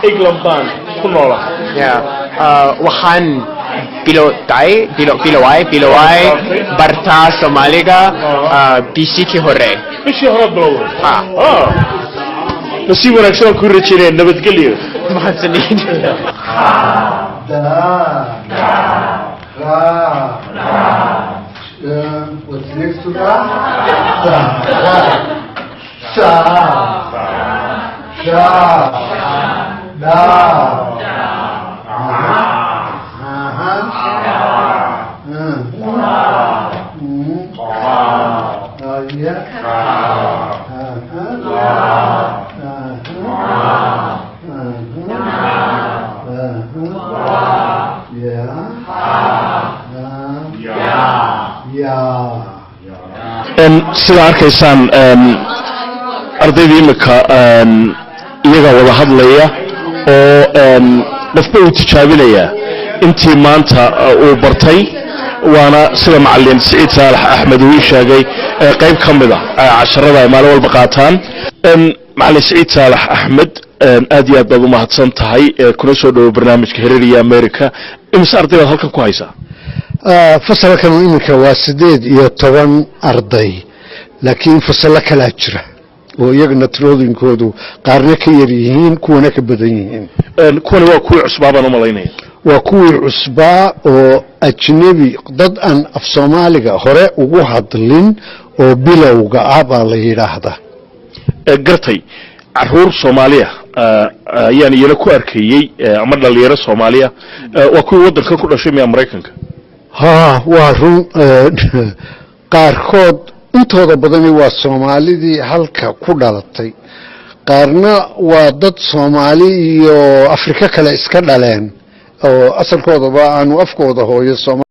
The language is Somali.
England baan ku noolahay. Yeah. Waxaan bilowday biloway biloway bartaa Soomaaliga bishii hore. Bishii hore bilowday? Ha. Ah. Nasiib wanaagsan aan ku rajaynaya, nabadgelyo. Mahadsanid. Da, ra, what's next to that? Da, ra, sa, sha, da, uh-huh, yeah, uh-huh, uh-huh, uh-huh, yeah, yeah. Sida arkaysaan, ardayda imika iyagaa wada hadlaya oo qofba uu tijaabinaya intii maanta uu bartay, waana sida macalin Siciid Saalax Axmed uu ii sheegay qayb ka mid a casharada ay maalin walba qaataan. Macalin Siciid Saalax Axmed, aad iyo aad baad u mahadsan tahay, kuna soo dhowo barnaamijka Heritage America. Imise arday baad halkan ku haysaa? Fasalkan iminka waa 18 arday, laakiin fasallo kalaa jira oo iyagana tirooyinkoodu qaarna ka yar yihiin, kuwana ka badan yihiin. Kuwani waa kuwii cusbaa baan u malaynaya. Waa kuwii cusbaa oo ajnebi, dad aan af Soomaaliga hore ugu hadlin oo bilowga ah baa la yidhaahdaa. Gartay. Caruur Soomaaliya ayaan iyana ku arkayey, ama dhalinyaro Soomaaliya. Waa kuwii waddankan ku dhashay miya Maraykanka? Ha, waa run. Qaarkood, intooda badani waa Soomaalidii halka ku dhalatay, qaarna waa dad Soomaali iyo Afrika kale iska dhaleen oo asalkoodaba aanu afkooda hooyo Sooma.